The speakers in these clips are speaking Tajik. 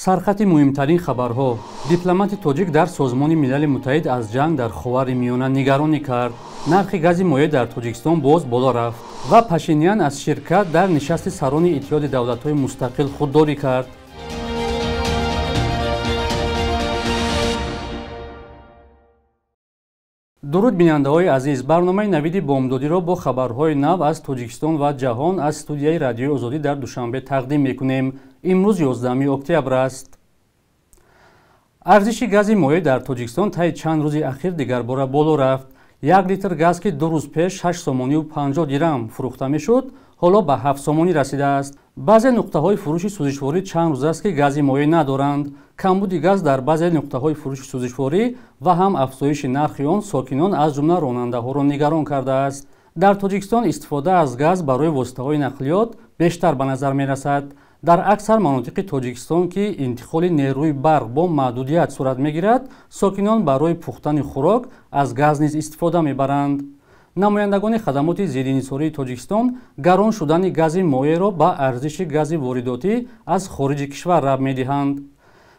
Сархати муҳимтарин хабарҳо. Дипломати тоҷик дар Созмони Милали Муттаҳид аз ҷанг дар Ховари Миёна нигаронӣ кард. Нархи гази моеъ дар Тоҷикистон боз боло рафт ва Пашинян аз ширкат дар нишасти сарони Иттиҳоди давлатҳои мустақил худдорӣ кард. Дуруд, бинандаҳои азиз! Барномаи «Навиди бомдодиро» бо хабарҳои нав аз Тоҷикистон ва ҷаҳон аз студияи Радиои Озодӣ дар Душанбе тақдим мекунем. Имрӯз 11 октябр аст. Арзиши гази моеъ дар Тоҷикистон таи чанд рӯзи ахир дигарбора боло рафт. 1 литр газ, ки 2 рӯз пеш 6 сомонию 50 дирам фурӯхта мешуд, ҳоло ба 7 сомонӣ расидааст. Баъзе нуқтаҳои фурӯши сӯзишворӣ чанд рӯз аст, ки гази моеъ надоранд. Камбуди газ дар баъзе нуқтаҳои фурӯши сӯзишворӣ ва ҳам афзоиши нархи он сокинон, аз ҷумла ронандаҳоро нигарон кардааст. Дар Тоҷикистон истифода аз газ барои воситаҳои нақлиёт бештар ба назар мерасад. Дар аксар манотиқи Тоҷикистон, ки интиқоли нерӯи барқ бо маҳдудият сурат мегирад, сокинон барои пухтани хӯрок аз газ низ истифода мебаранд. Намояндагони хадамоти зиддиинҳисории Тоҷикистон гарон шудани гази моеъро ба арзиши гази воридотӣ аз хориҷи кишвар рабт медиҳанд.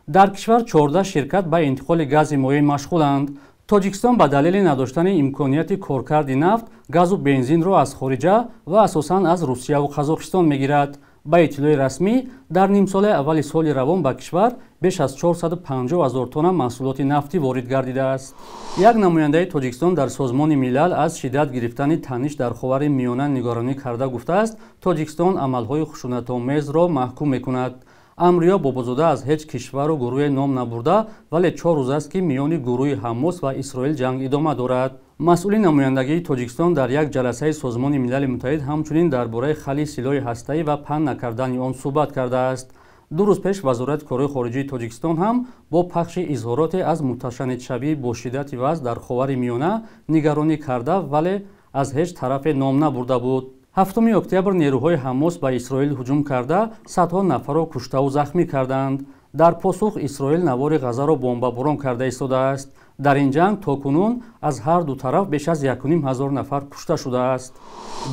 Дар кишвар 14 ширкат ба интиқоли гази моеъ машғуланд. Тоҷикистон ба далели надоштани имконияти коркарди нафт газу бензинро аз хориҷа ва асосан аз Русияву Қазоқистон мегирад. Ба иттилои расмӣ, дар нимсолаи аввали соли равон ба кишвар беш аз 450 ҳазор тонна маҳсулоти нафтӣ ворид гардидааст. Як намояндаи Тоҷикистон дар Созмони Милал аз шиддат гирифтани таниш дар Ховари Миёна нигаронӣ карда гуфтааст, Тоҷикистон амалҳои хушунатомезро маҳкум мекунад. Амриё Бобозода аз ҳеҷ кишвару гурӯҳе ном набурда, вале 4 рӯз аст, ки миёни гурӯҳи Ҳамос ва Исроил ҷанг идома дорад. Масъули намояндагии Тоҷикистон дар як ҷаласаи Созмони Милали Муттаҳид ҳамчунин дар бораи хали силоҳи ҳастаӣ ва паҳн накардани он суҳбат кардааст. 2 рӯз пеш Вазорати корҳои хориҷии Тоҷикистон ҳам бо пахши изҳороте аз муташанниҷшавии бо шиддати вазъ дар Ховари Миёна нигаронӣ карда, вале аз ҳеҷ тарафе ном набурда буд. 7 октябр нерӯҳои Ҳамос ба Исроил ҳуҷум карда, садҳо нафарро куштаву захмӣ карданд. Дар посух Исроил навори Ғазаро бомбаборон карда истодааст. Дар ин ҷанг то кунун аз ҳар ду тараф беш аз 1,5 ҳазор нафар кушта шудааст.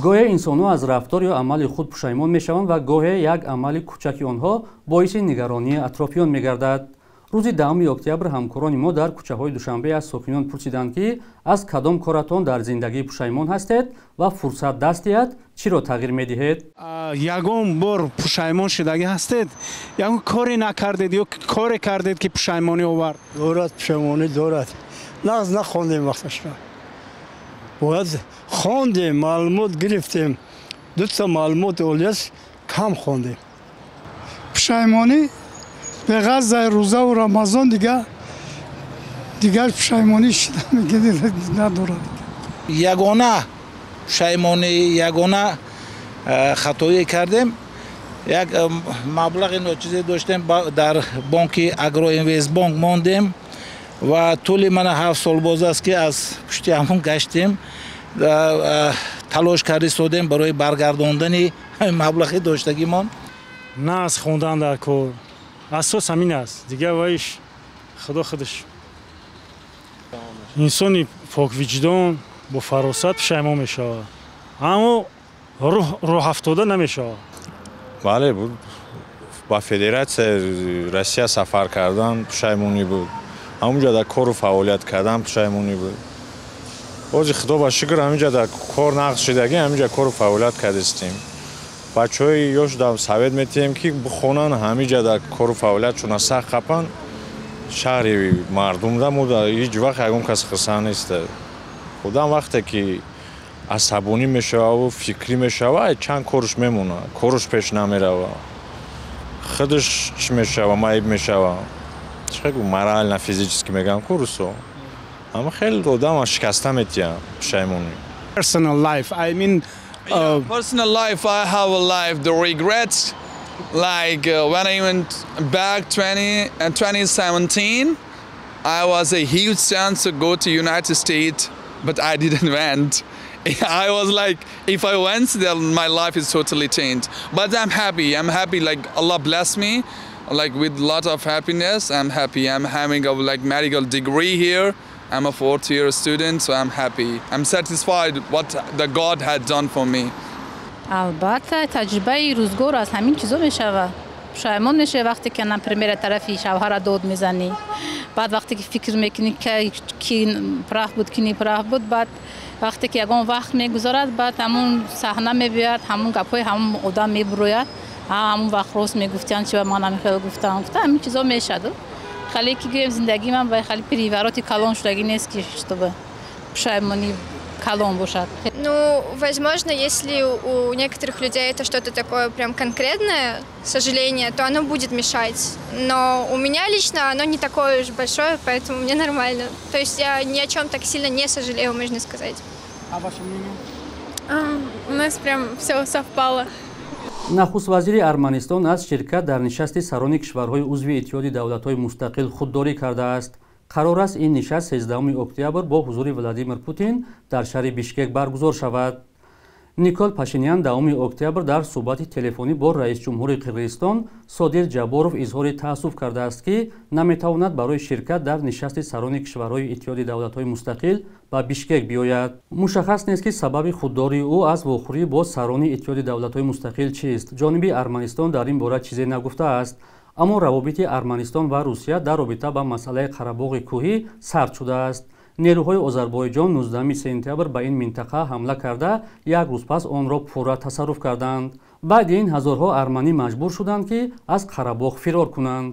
Гоҳе инсонҳо аз рафтор ё амали худ пушаймон мешаванд ва гоҳе як амали кӯчаки онҳо боиси нигаронии атрофиён мегардад. Рӯзи 10 октябр ҳамкорони мо дар кӯчаҳои Душанбе аз сокинон пурсиданд, ки аз кадом коратон дар зиндагӣ пушаймон ҳастед ва фурсат даст диҳад, чиро тағйир медиҳед? Ягон бор пушаймон шудагӣ ҳастед? Ягон коре накардед ё коре кардед, ки пушаймонӣ овард? Дорад, пушаймонӣ дорад. Нағз нахондем вақташро. Бояд хондем, маълумот гирифтем. Дута маълумоти олияст, кам хондем. Пушаймонӣ беғарз рӯзаву Рамазон, дигар дигар пушаймонӣ надорад. Ягона пушаймонӣ, ягона хатое кардем, як маблағи ночизе доштем, дар бонки Агроинвестбонк мондем ва тӯли мана 7 сол боз аст, ки аз пушти ҳамон гаштем, талош карда истодем барои баргардондани маблағи доштагимон. На, аз хондан дар кор асос ҳамин аст. Дигар ваиш Худо худаш. Инсони поквиҷдон бо фаросат пушаймон мешавад, аммо рӯҳафтода намешавад. Бале, буд. Ба Федератсияи Россия сафар кардан пушаймонӣ буд, ҳамунҷа дар кору фаъолият кардан пушаймонӣ буд. Бози, Худо ба шукр, ҳаминҷа дар кор нағз шудагӣ, ҳаминҷа кору фаъолият кардистем. Бачаҳои ёш дар совет метиҳем, ки бихонанд, ҳаминҷа дар кору фаъолиятшона сахт қапанд. Шаҳри мардумда мо ҳеҷ вақт ягон кас хурсанд нест. Одам вақте ки асабонӣ мешававу фикрӣ мешава, чанд корш мемонад, корш пеш намерава, худаш чӣ мешава, маиб мешава, чӣ гу, морально, физически мегӯям ку русо. Ама хеле одама шикаста метиҳанд пушаймонӣ. Personal life, I mean. Yeah, personal life, I have a life, the regrets, like when I went back 20 and 2017, I was a huge chance to go to United States, but I didn't went. I was like, if I went, then my life is totally changed. But I'm happy. I'm happy. Like, Allah bless me, like, with lot of happiness. I'm happy. I'm having a, like, medical degree here. I'm a fourth year student, so I'm happy. I'm satisfied what the God had done for me. Албатта, таҷрибаи рӯзгор аз ҳамин чизо мешавад. Пушаймон мешавӣ вақте ки, например, тарафи шавҳара дод мезанӣ. Баъд вақте ки фикр мекунӣ, ки прав буд, ки неправ буд, баъд вақте ки ягон вақт мегузарад, баъд ҳамун саҳна мебиёяд, ҳамун гапҳои ҳамун одам мебурояд. Ҳамун вақт рост мегуфтиянд, чи ба ман ҳамин хел гуфтам. Гуфта ҳамин чизо мешавад. Хеле ки гӯем, зиндагии ман ба хеле переворот и калон шудагӣ нест, ки чтобы пушаймонӣ калон бошад. Ну, возможно, если у некоторых людей это что-то такое прям конкретное сожаление, то оно будет мешать. Но у меня лично оно не такое уж большое, поэтому мне нормально. То есть я ни о чем так сильно не сожалею, можно сказать. А ваше мнение? У нас прям все совпало. Нахуст вазири Арманистон аз ширкат дар нишасти сарони кишварҳои узви Иттиҳоди давлатҳои мустақил худдорӣ кардааст. Қарор аст, ин нишаст 13 октябр бо ҳузури Владимир Путин дар шаҳри Бишкек баргузор шавад. Никол Пашинян 10 октябр дар суҳбати телефонӣ бо раисҷумҳури Қирғизистон Содир Ҷаборов изҳори таассуф кардааст, ки наметавонад барои ширкат дар нишасти сарони кишварҳои Иттиҳоди давлатҳои мустақил ба Бишкек биёяд. Мушаххас нест, ки сабаби худдории ӯ аз вохӯрӣ бо сарони Иттиҳоди давлатҳои мустақил чист. Ҷониби Арманистон дар ин бора чизе нагуфтааст. Аммо равобити Арманистон ва Русия дар робита ба масъалаи Қарабоғи кӯҳӣ сард шудааст. Нерӯҳои Озарбойҷон 19 сентябр ба ин минтақа ҳамла карда, як рӯз пас онро пурра тасарруф карданд. Баъди ин ҳазорҳо арманӣ маҷбур шуданд, ки аз Қарабоғ фирор кунанд.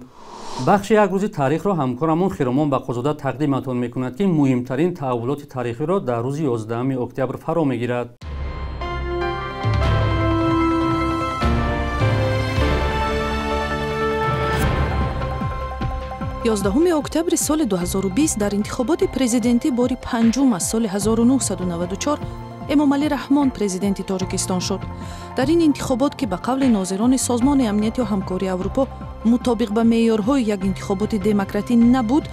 Бахши як рӯзи таърихро ҳамкорамон Хиромон Бақозода тақдиматон мекунад, ки муҳимтарин таҳаввулоти таърихиро дар рӯзи 11 октябр фаро мегирад. 11 октябри соли 2020 дар интихоботи президентӣ бори панҷум аз соли 1994 Эмомалӣ Раҳмон президенти Тоҷикистон шуд. Дар ин интихобот, ки ба қавли нозирони Созмони амниятию ҳамкории Аврупо мутобиқ ба меъёрҳои як интихоботи демократӣ набуд,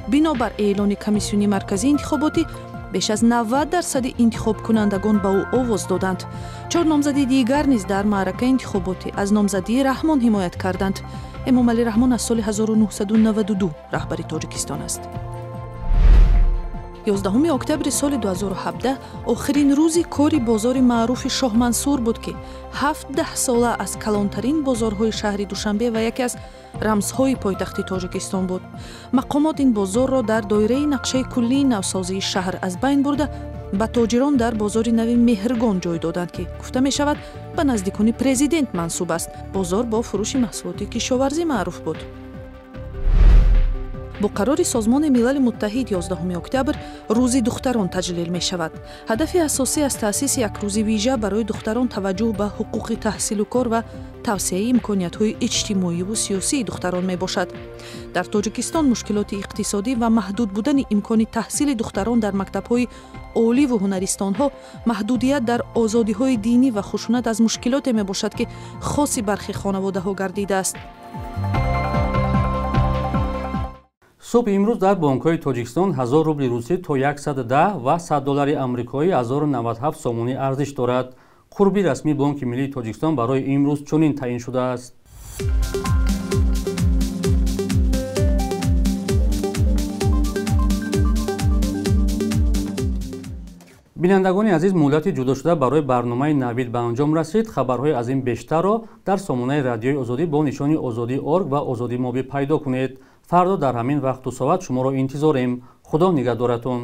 бинобар эълони Комиссиони марказии интихоботӣ беш аз 90% интихобкунандагон ба ӯ овоз доданд. Чор номзади дигар низ дар маъракаи интихоботӣ аз номзадии Раҳмон ҳимоят карданд. Эмомалӣ Раҳмон аз соли 1992 раҳбари Тоҷикистон аст. 11 октябри соли 2017 охирин рӯзи кори бозори маъруфи Шоҳмансур буд, ки 17 сола аз калонтарин бозорҳои шаҳри Душанбе ва яке аз рамзҳои пойтахти Тоҷикистон буд. Мақомот ин бозорро дар доираи нақшаи куллии навсозии шаҳр аз байн бурда, ба тоҷирон дар бозори нави Меҳргон ҷой доданд, ки гуфта мешавад, ба наздикони президент мансуб аст. Бозор бо фурӯши маҳсулоти кишоварзӣ маъруф буд. Бо қарори Созмони Милали Муттаҳид 11 октябр Рӯзи духтарон таҷлил мешавад. Ҳадафи асосӣ аз таъсиси як рӯзи вижа барои духтарон таваҷҷӯҳ ба ҳуқуқи таҳсилу кор ва тавсеаи имкониятҳои иҷтимоиву сиёсии духтарон мебошад. Дар Тоҷикистон мушкилоти иқтисодӣ ва маҳдуд будани имкони таҳсили духтарон дар мактабҳои оливу ҳунаристонҳо, маҳдудият дар озодиҳои динӣ ва хушунат аз мушкилоте мебошад, ки хоси бархе хонаводаҳо гардидааст. Субҳи имрӯз дар бонкҳои Тоҷикистон 1000 рубли русӣ то 110 ва 100 доллари амрикоӣ 1097 сомонӣ арзиш дорад. Қурби расмии Бонки миллии Тоҷикистон барои имрӯз чунин таъин шудааст. Бинандагони азиз, муҳлати ҷудошуда барои барномаи Навид ба анҷом расид. Хабарҳои аз ин бештарро дар сомонаи Радиои Озодӣ бо нишони Озодӣ орг ва Озодӣ мобӣ пайдо кунед. Фардо дар ҳамин вақту соат шуморо интизорем. Худо нигаҳдоратон.